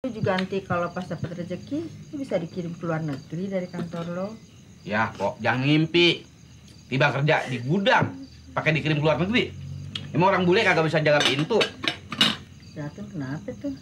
Lu juga nanti kalau pas dapat rezeki, lu bisa dikirim ke luar negeri dari kantor lo. Ya kok, jangan ngimpi. Tiba kerja di gudang, pakai dikirim ke luar negeri. Emang orang bule kagak bisa jaga pintu. Ya tuh kenapa tuh?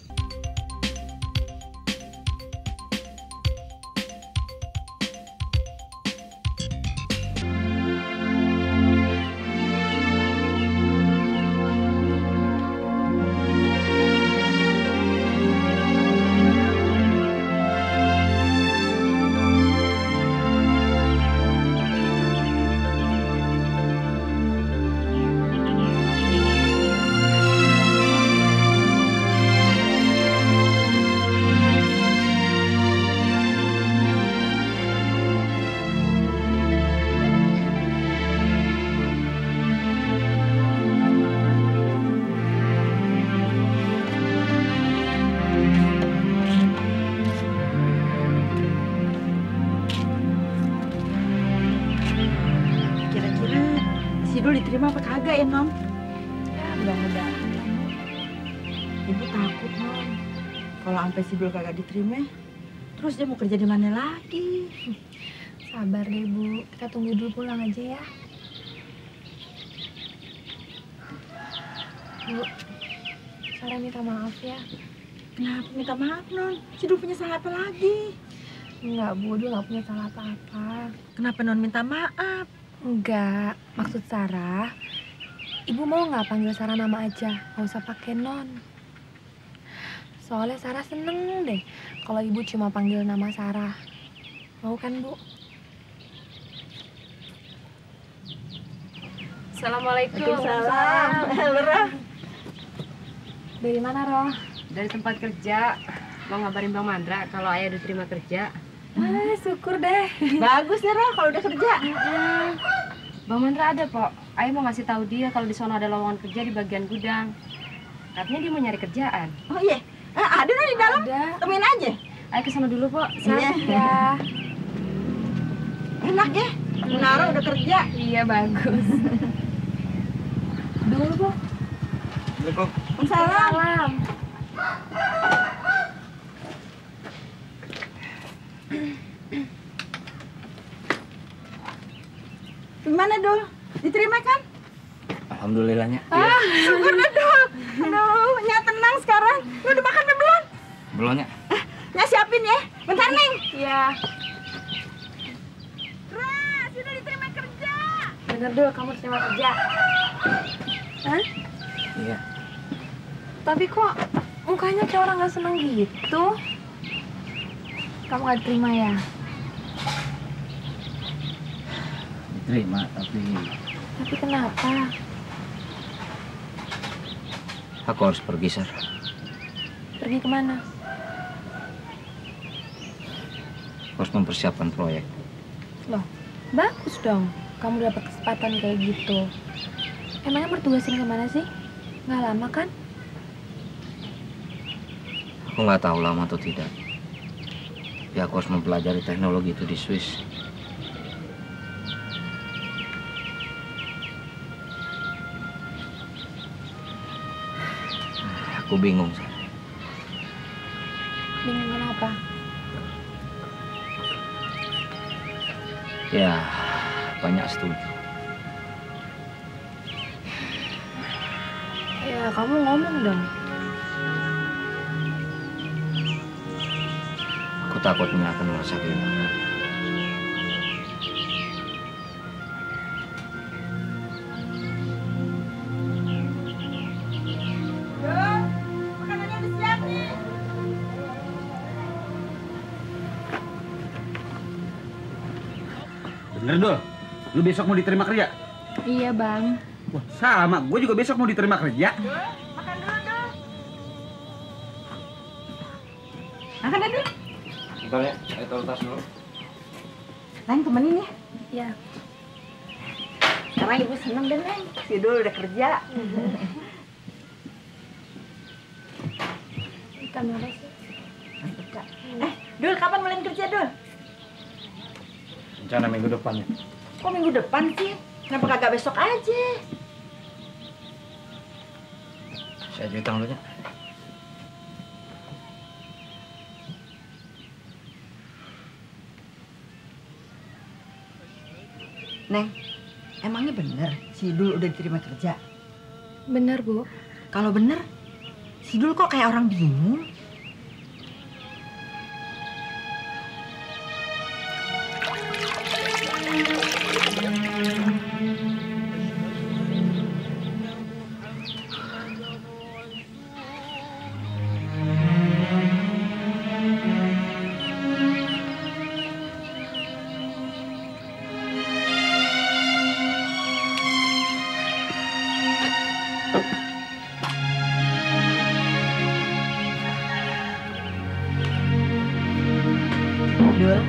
Sidul diterima apa kagak ya, Non? Ya, mudah-mudahan. Ibu takut, Non. Kalau sampai Sidul kagak diterima, terus dia mau kerja di mana lagi? Sabar deh, Bu. Kita tunggu dulu pulang aja ya. Bu, Sarah minta maaf ya. Kenapa minta maaf, Non? Sidul punya salah apa lagi? Enggak, Bu. Dia nggak punya salah apa-apa. Kenapa Non minta maaf? Enggak. Maksud Sarah, Ibu mau nggak panggil Sarah nama aja? Nggak usah pakai Non. Soalnya Sarah seneng deh kalau Ibu cuma panggil nama Sarah. Mau kan, Bu? Assalamualaikum. Waalaikumsalam. Halo, Dari mana, Roh? Dari tempat kerja. Mau ngabarin Bang Mandra kalau Ayah udah terima kerja. Syukur deh. Bagus ya, Roh, kalau udah kerja. Bang Mandra ada, Pok. Ayah mau ngasih tahu dia kalau di sana ada lowongan kerja di bagian gudang. Katanya dia mau nyari kerjaan. Oh iya, ada Non di dalam. Ada. Temuin aja. Ayah kesana dulu, Pok. Iya. Ya. Enak ya, Nara udah kerja. Iya, bagus. Dulu, Bu. Assalamualaikum. Salam. Gimana, Dul? Diterima kan? Alhamdulillahnya. Syukur deh, Dul. Aduh, Nya tenang sekarang. Lu udah makan apa belum? Belumnya. Nya siapin ya. Bentar, Neng. Iya. Ras, sudah diterima kerja. Bener dulu, kamu terima kerja. Hah? Iya. Tapi kok mukanya kayak orang gak seneng gitu? Kamu gak terima ya? Diterima, Tapi kenapa? aku harus pergi, Sar. Pergi kemana? Harus mempersiapkan proyek. Loh, bagus dong. Kamu dapat kesempatan kayak gitu. Emangnya bertugasin kemana sih? Nggak lama kan? Aku nggak tahu lama atau tidak. Tapi aku harus mempelajari teknologi itu di Swiss. Aku bingung, Sar. Bingung kenapa? Ya, banyak setuju. Ya, kamu ngomong dong. Aku takutnya akan merasa kehilangan. Dul, makanannya udah siap nih. Bener, Dul? Lu besok mau diterima kerja? Iya, Bang. Wah, sama. Gue juga besok mau diterima kerja. Dul, makan dulu, Dul. Makan deh, Dul. Bentar ya, saya taruh tas dulu. Neng, temenin ya. Iya. Sekarang Ibu seneng deh, Neng. Si Dul udah kerja. Kenapa sih? Dul, kapan mulai kerja, Dul? Rencana minggu depan ya. Kok minggu depan sih? Kenapa kagak besok aja? Saya cuci tangan dulu ya. Neng, emangnya bener si Dul udah diterima kerja? Bener, Bu. Kalau bener, si Dul kok kayak orang bingung? Dul,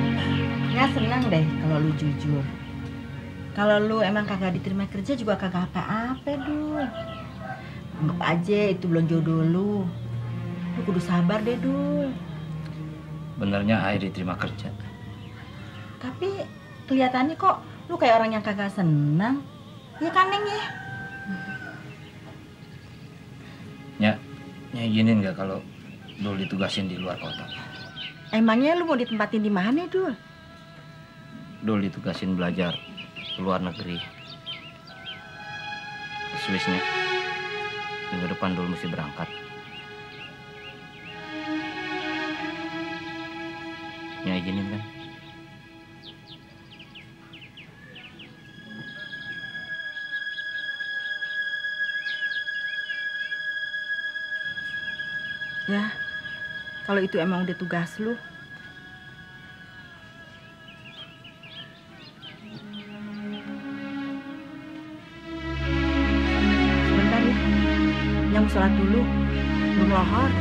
nggak senang deh kalau lu jujur. Kalau lu emang kagak diterima kerja juga kagak apa-apa, Dul. Anggap aja itu belum jodoh lu. Lu kudu sabar deh, Dul. Benernya Ai diterima kerja. Tapi kelihatannya kok lu kayak orang yang kagak senang. Ya kan, Neng ya? Nya izinin nggak kalau Dul ditugasin di luar kota? Emangnya lu mau ditempatin di mana, Dul? Dul ditugasin belajar ke luar negeri. Ke Swissnya. Minggu depan Dul mesti berangkat. Nya izinin kan? Ya, kalau itu emang udah tugas lu. Sebentar ya, yang sholat dulu, belum lohor.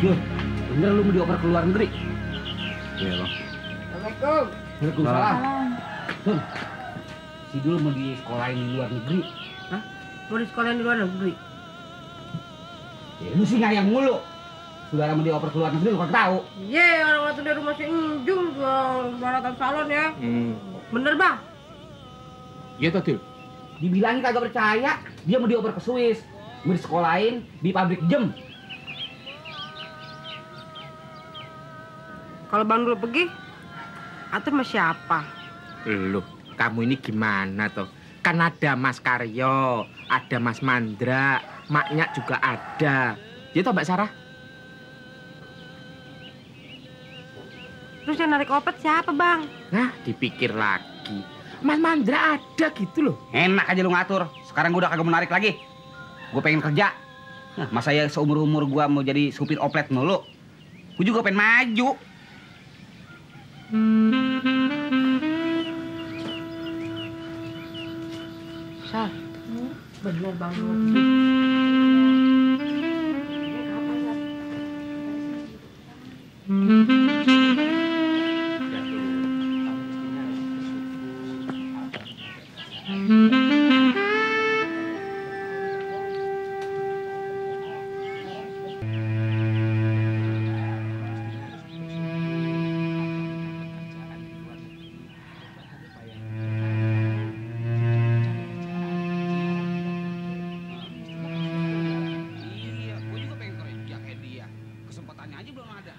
Dul, bener lu mau dioper ke luar negeri? Iya, Bang. Assalamualaikum. Waalaikumsalam. Dul, si Dul mau di sekolahin di luar negeri. Hah? Mau di sekolahin di luar negeri? Ya, lu sih ngayang mulu. Saudara mau dioper ke luar negeri, lu kan tahu. Iya, orang waktu dari rumah si Enjung jual baratan salon ya. Bener, Bang? Iya tuh, Dul. Dibilangin kagak percaya, dia mau dioper ke Swiss. Mau disekolahin di pabrik jem. Kalau Bang Dul pergi, atau sama siapa? Loh, kamu ini gimana toh? Kan ada Mas Karyo, ada Mas Mandra, maknya juga ada. Ya toh Mbak Sarah? Terus yang narik opet siapa, Bang? Nah, dipikir lagi. Mas Mandra ada gitu loh. Enak aja lu ngatur. Sekarang gua udah kagak menarik lagi. Gue pengen kerja. Nah, masa ya seumur-umur gua mau jadi supir oplet mulu. Gue juga pengen maju. Sal, bener Bang Dul. Ini kapan, Sal? Iya, gue juga pengen kerja kayak dia. Kesempatannya aja belum ada.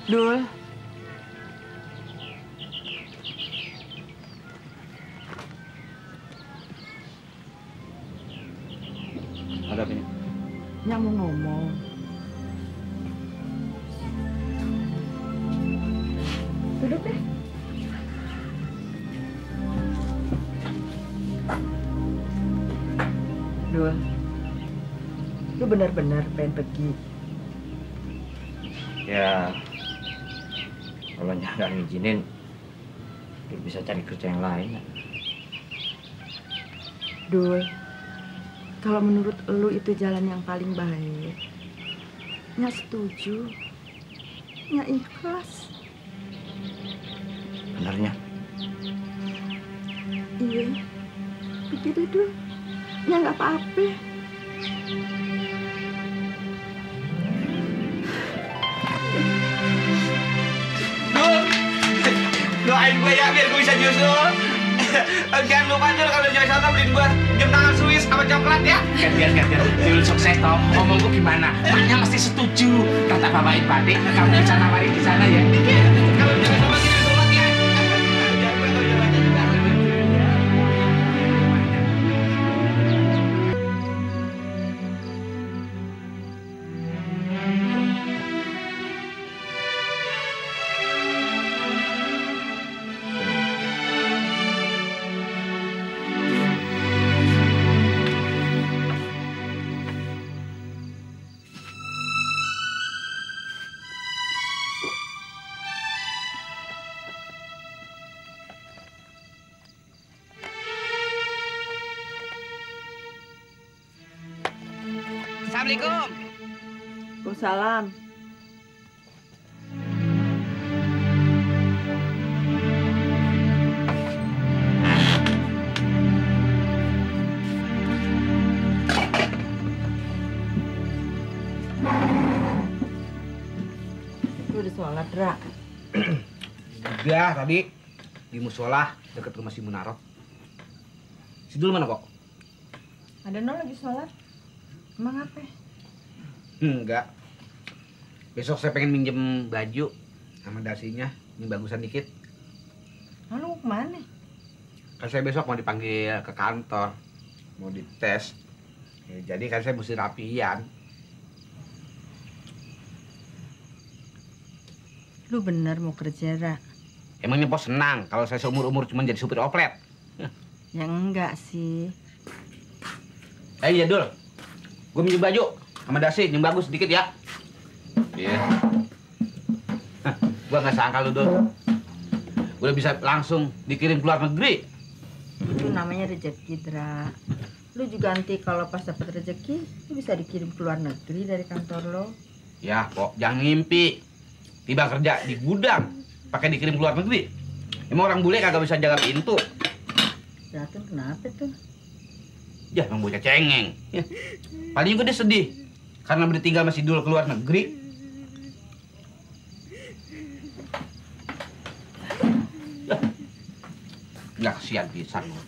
Dul. Ada apa ini? Nyak mau ngomong. Duduk deh. Dul, lu benar-benar pengen pergi. Ya, kalau nggak ngizinin, lu bisa cari kerja yang lain. Dul, kalau menurut lu itu jalan yang paling baik, Nyak setuju, Nyak ikhlas. Benernya? Iya, begitu Dul, Nyak nggak apa-apa. Doain gue ya biar gue bisa nyusul. Jangan lupa Dul kalau jalan sana beliin gue jam tangan Swiss sama coklat ya. Gantian. Dul sukses toh. Ngomong gue gimana? Maknya mesti setuju. Kata bapak Batik, kamu bisa nawarin di sana ya. Kalau jalan sama gini coklat ya. Jangan lupa kalau jalan juga. Assalamualaikum. Waalaikumsalam. Lu udah sholat, Dra? Udah tadi di musola dekat rumah si Munaro. Si Dul mana kok? Ada nol lagi sholat. Emang apa? Enggak. Besok saya pengen minjem baju sama dasinya, ini bagusan dikit. Lalu mau kemana? Kan saya besok mau dipanggil ke kantor, mau dites. Ya, jadi kan saya mesti rapian. Lu bener mau kerja, Ra? Emangnya bos senang kalau saya seumur-umur cuma jadi supir oplet? Ya enggak sih. Iya Dul, gue minjem baju sama dasi yang bagus sedikit ya. Iya. Gue nggak sangka lu Dul, gue udah bisa langsung dikirim ke luar negeri. Itu namanya rezeki, Dra. Lu juga nanti kalau pas dapat rezeki, lu bisa dikirim ke luar negeri dari kantor lo. Ya kok, jangan ngimpi. Tiba kerja di gudang, pakai dikirim ke luar negeri. Emang orang bule kagak bisa jaga pintu. Jatuh kenapa tuh? Ya, emang bocah cengeng. Ya. Paling juga dia sedih karena ditinggal masih Dul ke luar negeri. Ya. Nggak kasihan pisan lu.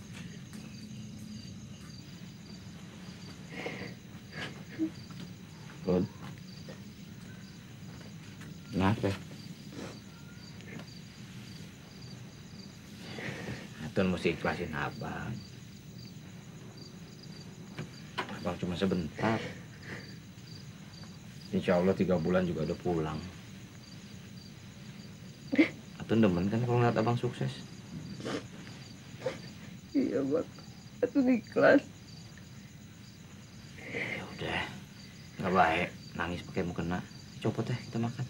Bud. Kenapa? Atun mesti ikhlasin abang. Abang cuma sebentar. Insya Allah 3 bulan juga udah pulang. Atun demen kan kalau ngeliat abang sukses? Iya, Bang. Itu ikhlas. Ya udah, nggak baik nangis pakai mukena. Copot deh kita makan.